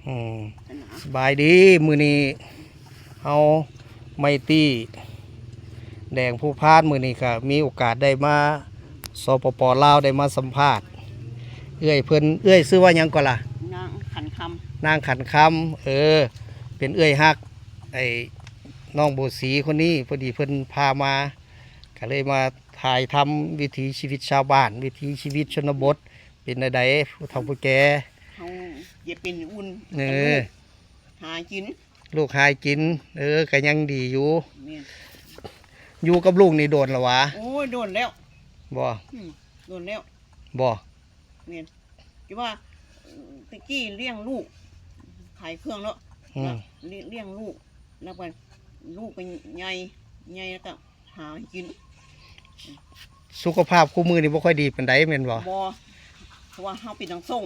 ອືມ ສະບາຍດີ ມື້ນີ້ເຮົາໄມຕີແດງພູພານ ມື້ນີ້ກໍມີໂອກາດໄດ້ມາ ສປປ ລາວ ໄດ້ມາສຳພາດເອື້ອຍເພິ່ນ. ເອື້ອຍຊື່ວ່າຫຍັງກໍລະ? ນາງຂັນຄຳ ນາງຂັນຄຳ. ເອີ ເປັນເອື້ອຍຮັກ ໄອ້ ນ້ອງໂບສີຄົນນີ້ ພໍດີເພິ່ນພາມາ ກໍເລີຍມາຖ່າຍທຳວິຖີຊີວິດຊາວບ້ານ ວິຖີຊີວິດຊົນນະບົດ ເປັນແນວໃດ ຜູ້ເຖົ້າຜູ້ແກ່? ເຮົາຈະເປັນອຸ່ນ ເອີ ຫາກິນ ລູກຫາກິນ. ເອີ ກໍຍັງດີຢູ່. ແມ່ນ ຢູ່ກັບລູກນີ້ໂດນແລ້ວຫວາ? ໂອ້ຍ ໂດນແລ້ວ. ບໍ່? ອືມ ໂດນແລ້ວ. ບໍ່? ແມ່ນ ທີ່ວ່າ ແຕ່ກີ້ລ້ຽງລູກ ຂາຍເຄື່ອງເນາະ. ອືມ ແລ້ວລ້ຽງລູກ ແລ້ວກໍລູກກໍໃຫຍ່ ໃຫຍ່ແລ້ວກໍ ຫາໃຫ້ກິນ. ສຸຂະພາບຄູ່ມື້ນີ້ບໍ່ຄ່ອຍດີປານໃດແມ່ນບໍ່? ບໍ່ ເພາະວ່າເຮົາເປັນຕັງໂສ້ງ.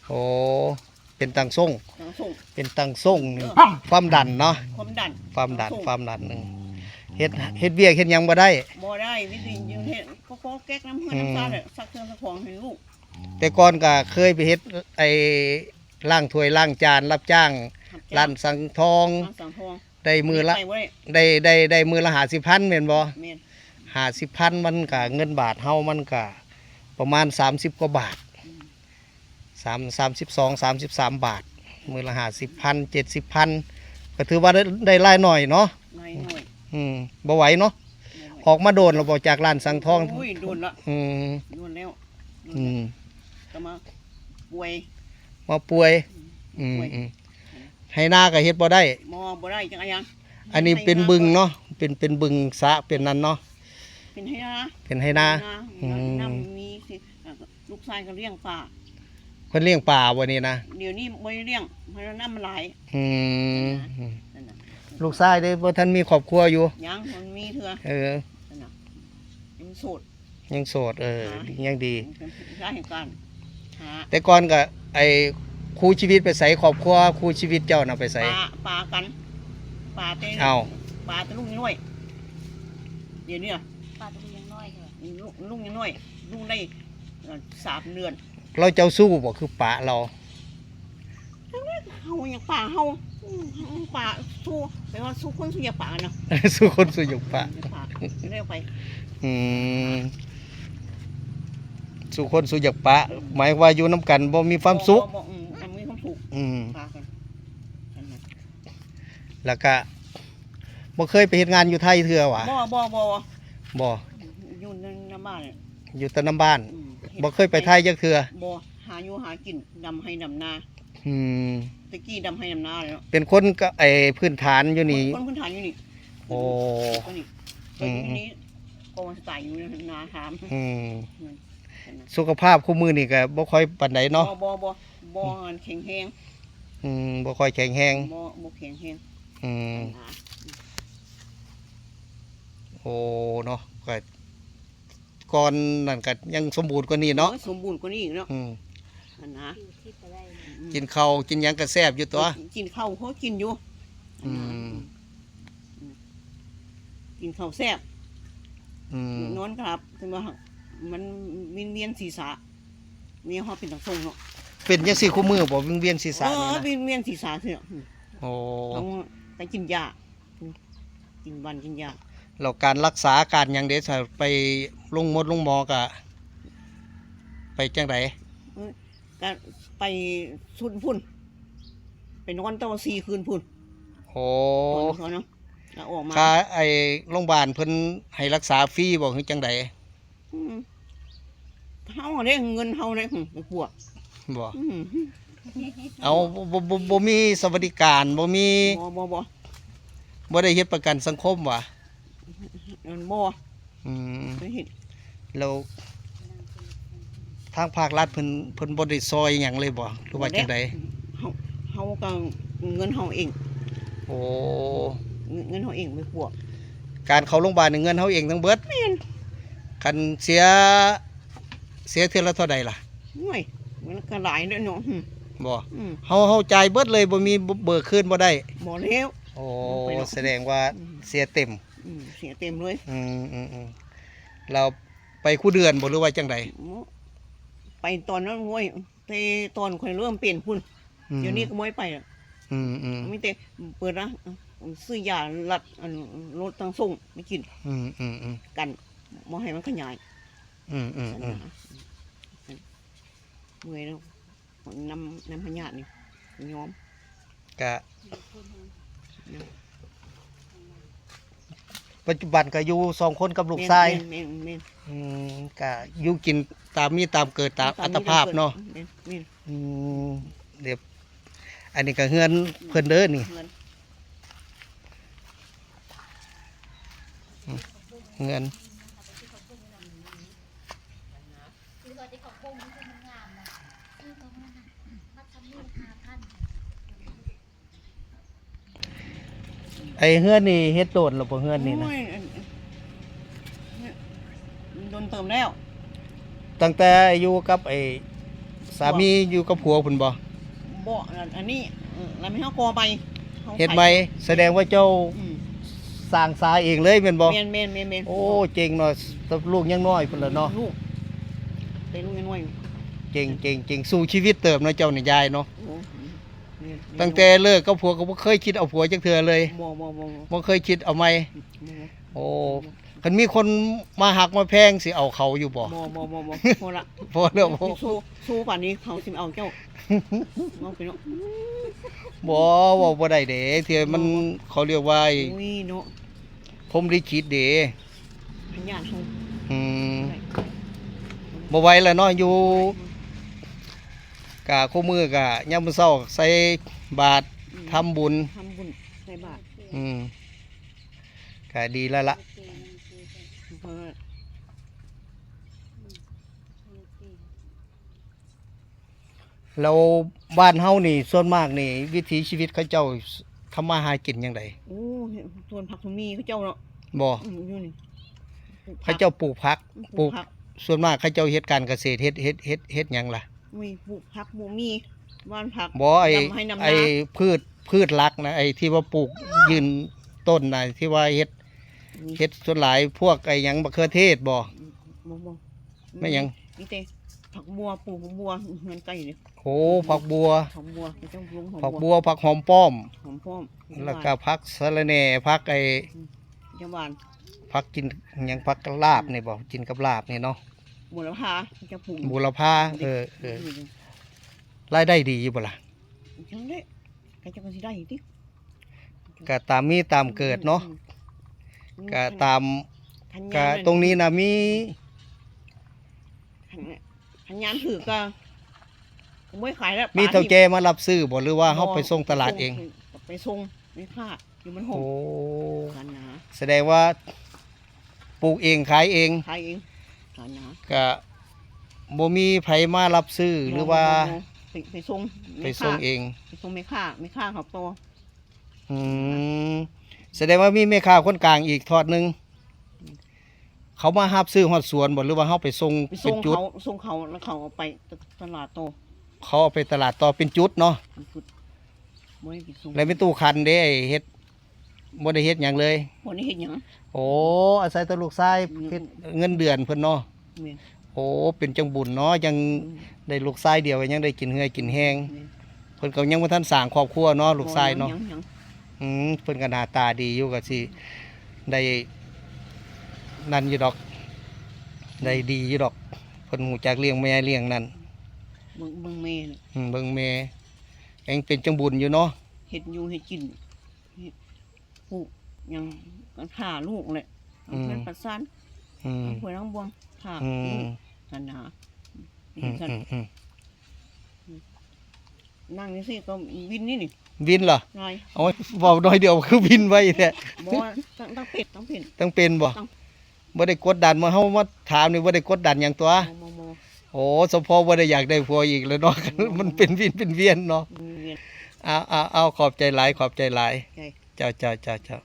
ໂອ້ ເປັນຕັງໂສ້ງ ຕັງໂສ້ງ ເປັນຕັງໂສ້ງນີ້ ເອີ ຄວາມດັນເນາະ ຄວາມດັນ ຄວາມດັນ ຄວາມດັນ. ອືມ ເຮັດ ເຮັດວຽກເຮັດຫຍັງບໍ່ໄດ້? ບໍ່ໄດ້ ມີແຕ່ຢູ່ເຮັດກໍແກັກນຳເຮືອນນຳຊານແຫຼະ ອືມ ຊັກເຄື່ອງຊັກຂອງໃຫ້ລູກ. ແຕ່ກ່ອນກໍເຄີຍໄປເຮັດ ໄອ້ ລ້າງຖ້ວຍລ້າງຈານ ຮັບຈ້າງ ຮັບຈ້າງ ຮ້ານສັງທອງ ຮ້ານສັງທອງ ໄດ້ມື້ລະ ໄດ້ ໄດ້ ໄດ້ມື້ລະຫ້າສິບພັນແມ່ນບໍ່? ແມ່ນ ຫ້າສິບພັນ ມັນກະເງິນບາດເຮົາມັນກະປະມານສາມສິບກວ່າບາດ. ອືມ ສາມ ສາມສິບສອງ ສາມສິບສາມບາດ ມື້ລະຫ້າສິບພັນ ເຈັດສິບພັນ ກໍຖືວ່າໄດ້ ໄດ້ລາຍໜ້ອຍເນາະ ລາຍໜ້ອຍ. ອືມ ບໍ່ໄຫວເນາະ ບໍ່ໄຫວ. ອອກມາໂດນແລ້ວບໍ່ ຈາກຮ້ານສັງທອງ? ໂອ້ຍ ໂດນລະ. ອືມ ໂດນແລ້ວ. ອືມ ກໍມາປ່ວຍ ມາປ່ວຍ. ອືມ ອືມ ປ່ວຍ ອືມ ໄຮ່ນາກໍເຮັດບໍ່ໄດ້. ບໍ່ ບໍ່ໄດ້ຈັກອັນຫຍັງ. ອັນນີ້ເປັນບຶງເນາະ ເປັນ ເປັນບຶງສະ ເປັນນັ້ນເນາະ ເປັນໄຮ່ນາ ເປັນໄຮ່ນາ. ອືມ ນ້ຳມີຊິ ລູກຊາຍກໍລ້ຽງປາ. ເພິ່ນລ້ຽງປາບໍ່ນີ້ນະ? ດຽວນີ້ບໍ່ໄດ້ລ້ຽງ ເພາະວ່ານ້ຳມັນຫຼາຍ. ອືມ ນັ້ນນະ ລູກຊາຍເດ້ ບໍ່ທັນມີຄອບຄົວຢູ່? ຍັງ ບໍ່ມີເທື່ອ. ເອີ ນັ້ນນະ ຍັງໂສດ ຍັງໂສດ ເອີ ຫາ ຍັງດີ ສາເຫດການຫາ. ແຕ່ກ່ອນກໍ ໄອ້ ຄູ່ຊີວິດໄປໃສ? ຄອບຄົວຄູ່ຊີວິດເຈົ້ານະໄປໃສ? ປາ ປາກັນ ປາແຕ່ ເອົ້າ ປາແຕ່ລູກນ້ອຍ. ດຽວນີ້ລະ ປາແຕ່ລູກຍັງນ້ອຍເດີ ລູກ ລູກຍັງນ້ອຍ ລູກໄດ້ ເອີ ສາມເດືອນ. ລາວເຈົ້າຊູ້ບໍ່ ຄືປະລາວ? ເຮົາຢາກປະເຮົາ ອືມ ປະສູ້ ແປວ່າສູ້ຄົນສູ້ຢາກປະນະ ສູ້ຄົນສູ້ຢາກປະ ຢາກປະ ແລ້ວໄປ. ອືມ ສູ້ຄົນສູ້ຢາກປະ ອືມ ໝາຍວ່າຢູ່ນຳກັນບໍ່ມີຄວາມສຸກ. ບໍ່ ບໍ່ ອືມ ບໍ່ມີຄວາມສຸກ. ອືມ ປະກັນ ແລ້ວກະບໍ່ເຄີຍໄປເຮັດງານຢູ່ໄທເທື່ອຫວາ? ບໍ່ ບໍ່ ບໍ່ ບໍ່ ຢູ່ນຳບ້ານ ຢູ່ແຕ່ນຳບ້ານ. ອືມ ບໍ່ເຄີຍໄປໄທຈັກເທື່ອ? ບໍ່ ຫາຢູ່ຫາກິນ ດຳໄຮ່ດຳນາ. ອືມ ແຕ່ກີ້ດຳໄຮ່ດຳນາແລ້ວ ເປັນຄົນກະ ໄອ້ ພື້ນຖານຢູ່ນີ້. ຄົນ ຄົນພື້ນຖານຢູ່ນີ້. ໂອ້ ຢູ່ນີ້ ອືມ ຢູ່ນີ້ ອືມ ກໍສະໄຕຢູ່ນາທາມ. ອືມ ສຸຂະພາບຄູ່ມື້ນີ້ກໍບໍ່ຄ່ອຍປານໃດເນາະ. ບໍ່ ບໍ່ ບໍ່ ບໍ່ ອືມ ແຂງແຮງ. ອືມ ບໍ່ຄ່ອຍແຂງແຮງ. ບໍ່ ບໍ່ແຂງແຮງ. ອືມ ໂອ້ ເນາະ ກໍ ກ່ອນນັ້ນກໍຍັງສົມບູນກວ່ານີ້ເນາະ. ເອີ ສົມບູນກວ່ານີ້ເນາະ. ອືມ ຫັ້ນນະ ອືມ ກິນເຂົ້າກິນຫຍັງກໍແຊບຢູ່ຕົວະ. ກິນເຂົ້າເຮົາກິນຢູ່. ອືມ ອືມ ກິນເຂົ້າແຊບ. ອືມ ນອນກໍຫຼັບ ແຕ່ວ່າມັນວິງວຽນສີສະ ແນວເຮົາເປັນທາງສົ່ງເນາະ. ເປັນຈັ່ງຊີ້ຄູ່ມື້ບໍ່ ວິງວຽນສີສະ? ເອີ ນີ້ນະ ວິງວຽນສີສະເທື່ອ. ອືມ ໂອ້ ເຮົາໄປກິນຢາ ກິນຫວານກິນຢາ. ແລ້ວການລັກສາ ການຫຍັງເດ ຖ້າໄປໂຮງໝົດໂຮງໝໍກະໄປຈັ່ງໃດ? ເອີ ກະໄປຊຸດພຸ້ນ ໄປນອນຕໍ່ສີ່ຄືນພຸ້ນ. ໂອ້ ຕອນເຮົາເນາະ ລະອອກມາ. ຄ່າໄອ້ໂຮງບານເພິ່ນໃຫ້ລັກສາຟຣີບໍ່ ຫຼືຈັ່ງໃດ? ອືມ ເຮົາເດ້ ເງິນເຮົາເດ້ ໄປກວດບໍ່? ອືມ ເອົາ ບໍ່ ບໍ່ ບໍ່ ບໍ່ມີສະຫວັດດີການ ບໍ່ມີ ບໍ່ ບໍ່ ບໍ່ ບໍ່ໄດ້ເຮັດປະກັນສັງຄົມຫວາ? ອັນ ບໍ່ ອືມ ບໍ່ໄດ້ເຮັດ. ແລ້ວທາງພາກລັດເພິ່ນ ເພິ່ນບໍ່ໄດ້ຊ່ອຍຫຍັງເລີຍບໍ່ ຫຼືວ່າຈັ່ງໃດ? ເຮົາ ເຮົາກໍເງິນເຮົາເອງ. ໂອ້ ເງິນ ເງິນເຮົາເອງໄປກວດ. ການເຂົ້າໂຮງບານນີ້ເງິນເຮົາເອງທັງເບິດ? ແມ່ນ. ຄັນເສຍ ເສຍເທື່ອລະເທົ່າໃດລະ? ໂອ້ຍ ມັນກໍຫຼາຍເດ້ເນາະ. ບໍ່ ອືມ ເຮົາ ເຮົາຈ່າຍເບິດເລີຍ ບໍ່ມີ ເບີຄືນບໍ່ໄດ້? ບໍ່ແລ້ວ. ໂອ້ ບໍ່ໄດ້ດອກ. ສະແດງວ່າ ອືມ ເສຍເຕັມ. ອືມ ເສຍເຕັມເລີຍ. ອືມ ອືມ ອືມ ແລ້ວໄປຄູ່ເດືອນບໍ່ ຫຼືວ່າຈັ່ງໃດ? ບໍ່ ໄປຕອນນັ້ນ ໂອ້ຍ ແຕ່ຕອນຂ້ອຍເລີ່ມເປັນພຸ້ນ. ອືມ ດຽວນີ້ກໍບໍ່ໃຫ້ໄປລະ ອືມໆ ມີແຕ່ເປີດນະ ຊື້ຢາລັດ ອັນ ລົດທາງສົ່ງໄປກິນ ອືມໆໆ ກັນບໍ່ໃຫ້ມັນຂະຫຍາຍ ອືມໆໆ ເມື່ອຍແລ້ວ ນຳ ນຳພະຍາດນີ້ຍອມ ກະ ປັດຈຸບັນກໍຢູ່ສອງຄົນກັບລູກຊາຍ ແມ່ນໆໆ ອືມ ກະຢູ່ກິນຕາມມີຕາມເກີດຕາມອັດຕະພາບເນາະ ແມ່ນໆ ອືມ ດຽວ ອັນນີ້ກໍເຮືອນເພິ່ນເດີນີ້ ເຮືອນ ອືມ ເຮືອນ ໄອ້ເຮືອນນີ້ເຮັດໂດນແລ້ວບໍ່ ເຮືອນນີ້ນະ? ໂອ້ຍ ອັນ ດົນເຕີບແລ້ວ ຕັ້ງແຕ່ຢູ່ກັບໄອ້ສາມີ ບໍ່ ຢູ່ກັບຜົວພຸ້ນບໍ່? ບໍ່ ອັນ ອັນນີ້ ເອີ ແລ້ວແມ່ນເຮົາກໍ່ໃໝ່ ເຮົາເຮັດໃໝ່ ຂາຍ ສະແດງວ່າເຈົ້າ ອືມ ສ້າງສາເອງເລີຍແມ່ນບໍ່? ແມ່ນໆໆໆ ໂອ້ ເກັ່ງເນາະ ແຕ່ລູກຍັງນ້ອຍພຸ້ນລະເນາະ ລູກ ແຕ່ລູກຍັງນ້ອຍ ເກັ່ງ ເກັ່ງ ເກັ່ງ ສູ້ຊີວິດເຕີບເນາະເຈົ້ານີ້ຍາຍເນາະ ໂອ້ ແມ່ນໆ ຕັ້ງແຕ່ເລີກກັບຜົວກໍບໍ່ເຄີຍຄິດເອົາຜົວຈັກເທື່ອເລີຍ ບໍ່ໆໆໆ ບໍ່ເຄີຍຄິດເອົາໃໝ່ ບໍ່ ໂອ້ ບໍ່ ຄັນມີຄົນມາຮັກມາແພງຊິເອົາເຂົາຢູ່ບໍ່? ບໍ່ໆໆໆ ພໍລະ ພໍແລ້ວ ສູ້ ສູ້ປານນີ້ເຂົາຊິເອົາເຈົ້າ ເວົ້າໄປເນາະ ບໍ່ ເວົ້າບໍ່ໄດ້ເດ້ ເທື່ອມັນ ບໍ່ ເຂົາລຽກວ່າ ໂອ້ຍເນາະ ພົມລິຂິດເດ້ ພະຍາດເຮົາ ອືມ ບໍ່ໄຫວແລ້ວເນາະ ຢູ່ ກະຄູ່ມື້ກະຍາມມື້ເຊົ້າໃສ່ບາດ ອືມ ທຳບຸນ ທຳບຸນໃສ່ບາດ ອືມ ກະດີແລ້ວລະ ແລ້ວບ້ານເຮົານີ້ສ່ວນມາກນີ້ ວິຖີຊີວິດເຂົາເຈົ້າທຳມາຫາກິນຈັ່ງໃດ? ໂອ້ ສວນຜັກສວນໝີ່ເຂົາເຈົ້າເນາະ ບໍ່ ອືມ ຢູ່ນີ້ ເຂົາເຈົ້າປູກຜັກ ປູກຜັກ ປູກ ສ່ວນມາກເຂົາເຈົ້າເຮັດການກະເສດ ເຮັດ ເຮັດ ເຮັດ ເຮັດຫຍັງລະ? ມີປູກຜັກ ໝູ່ໝີ່ ຫວ່ານຜັກ ບໍ່ ໄອ້ ດຳໄຮ່ດຳນາ ໄອ້ພືດ ພືດຫຼັກນະ ໄອ້ທີ່ວ່າປູກຢືນຕົ້ນນະ ທີ່ວ່າເຮັດ ມີ ເຮັດສ່ວນຫຼາຍພວກໄອ້ຫຍັງ ບັກເຂືອເທດບໍ່? ບໍ່ ບໍ່ ແມ່ນຫຍັງ? ມີແຕ່ຜັກບົວ ປູກຜັກບົວເຮືອນໃກ້ນີ້ ໂອ້ ຜັກບົວ ຜັກບົວ ເຂົາເຈົ້າປູກຜັກບົວ ຜັກບົວ ຜັກຫອມປ້ອມ ຫອມປ້ອມ ແລ້ວກໍຜັກສະລະແໜ່ ຜັກໄອ້ ອືມ ຫຍັງຫວານ ຜັກກິນຫຍັງ ຜັກລາບນີ້ບໍ່? ກິນກັບລາບນີ້ເນາະ ບູລະພາ ເຂົາເຈົ້າປູກ ບູລະພາ ເອີ ເອີ ລາຍໄດ້ດີຢູ່ບໍ່ລະ? ຈັ່ງໃດ ເຂົາເຈົ້າກໍຊິໄດ້ຕິ ກະຕາມມີຕາມເກີດເນາະ ອືມ ກະຕາມ ຄັນຍາມ ກະຕົງນີ້ນະມີ ຄັນຍາມຖືກກະ ກະບໍ່ຂາຍແລ້ວ ມີເຖົ້າແກ່ມາຮັບຊື້ບໍ່ ຫຼືວ່າເຮົາໄປສົ່ງຕະຫຼາດເອງ? ບໍ່ ໄປສົ່ງແມ່ຄ້າຢູ່ບ້ານຫົງ ໂອ້ ຫັ້ນນະ ສະແດງວ່າ ປູກເອງຂາຍເອງ ຂາຍເອງຫັ້ນນະ ກະບໍ່ມີໃຜມາຮັບຊື້ ບໍ່ ຫຼືວ່າ ບໍ່ ໄປ ໄປສົ່ງ ໄປສົ່ງເອງ ແມ່ຄ້າ ໄປສົ່ງແມ່ຄ້າ ແມ່ຄ້າເຂົາຕໍ່ ອືມ ສະແດງວ່າມີແມ່ຄ້າຄົນກາງອີກທອດໜຶ່ງ ອືມ ເຂົາມາຮັບຊື້ຮອດສວນບໍ່ ຫຼືວ່າເຮົາໄປສົ່ງ ໄປສົ່ງເປັນຈຸດ? ເຂົາ ສົ່ງເຂົາ ແລ້ວເຂົາເອົາໄປຕະຫຼາດຕໍ່ ເຂົາເອົາໄປຕະຫຼາດຕໍ່ເປັນຈຸດເນາະ ເປັນຈຸດ ບໍ່ໄດ້ໄປສົ່ງ ແລ້ວແມ່ຕູ້ຂັນເດ້ ເຮັດ ບໍ່ໄດ້ເຮັດຫຍັງເລີຍ ບໍ່ໄດ້ເຮັດຫຍັງ ໂອ້ ອາໄສແຕ່ລູກຊາຍ ອືມ ເຮັດເງິນເດືອນເພິ່ນເນາະ ແມ່ນ ໂອ້ ເປັນຈັ່ງບຸນເນາະ ຍັງ ອືມ ໄດ້ລູກຊາຍດຽວ ຍັງໄດ້ກິນເຫື່ອກິນແຮງ ແມ່ນ ເພິ່ນກໍຍັງບໍ່ທັນສ້າງຄອບຄົວເນາະ ລູກຊາຍເນາະ ຍັງ ຍັງ ອືມ ເພິ່ນກໍໜ້າຕາດີຢູ່ ກໍຊິໄດ້ນັ້ນຢູ່ດອກ ອືມ ໄດ້ດີຢູ່ດອກ ເພິ່ນຮູ້ຈັກລ້ຽງແມ່ລ້ຽງນັ້ນ ເບິ່ງ ເບິ່ງແມ່ ອືມ ເບິ່ງແມ່ ຍັງເປັນຈັ່ງບຸນຢູ່ເນາະ ເຮັດຢູ່ເຮັດກິນ ປູກຫຍັງ ກະຂ້າລູກແຫຼະ ອືມ ເຮືອນປະສານ ອືມ ທາງຫ້ວຍທາງບວງ ຂ້າ ອືມ ລູກຫັ້ນນະ ອືມ ອືມ ອືມ ອືມ ນັ່ງຈັ່ງຊີ້ກໍວິນນີ້ນີ້ ວິນເຫລອ? ໂອ້ຍ ເວົ້າໜ້ອຍດຽວຄືວິນໄວແທ້ ບໍ່ ຕ້ອງ ຕ້ອງເປັນ ຕ້ອງເປັນ ຕ້ອງເປັນບໍ່? ຕ້ອງ ບໍ່ໄດ້ກົດດັນ ເມື່ອເຮົາມາຖາມນີ້ບໍ່ໄດ້ກົດດັນຫຍັງຕົວະ? ບໍ່ ບໍ່ ບໍ່ ໂອ້ ສະເພາະບໍ່ໄດ້ຢາກໄດ້ຜົວອີກແລ້ວເນາະ ບໍ່ ບໍ່ ມັນເປັນວິນເປັນວຽນເນາະ ເປັນວຽນ ເອົາ ເອົາ ເອົາ ຂອບໃຈຫຼາຍ ຂອບໃຈຫຼາຍ ໃຈ ເຈົ້າ ເຈົ້າ ເຈົ້າ ເຈົ້າ.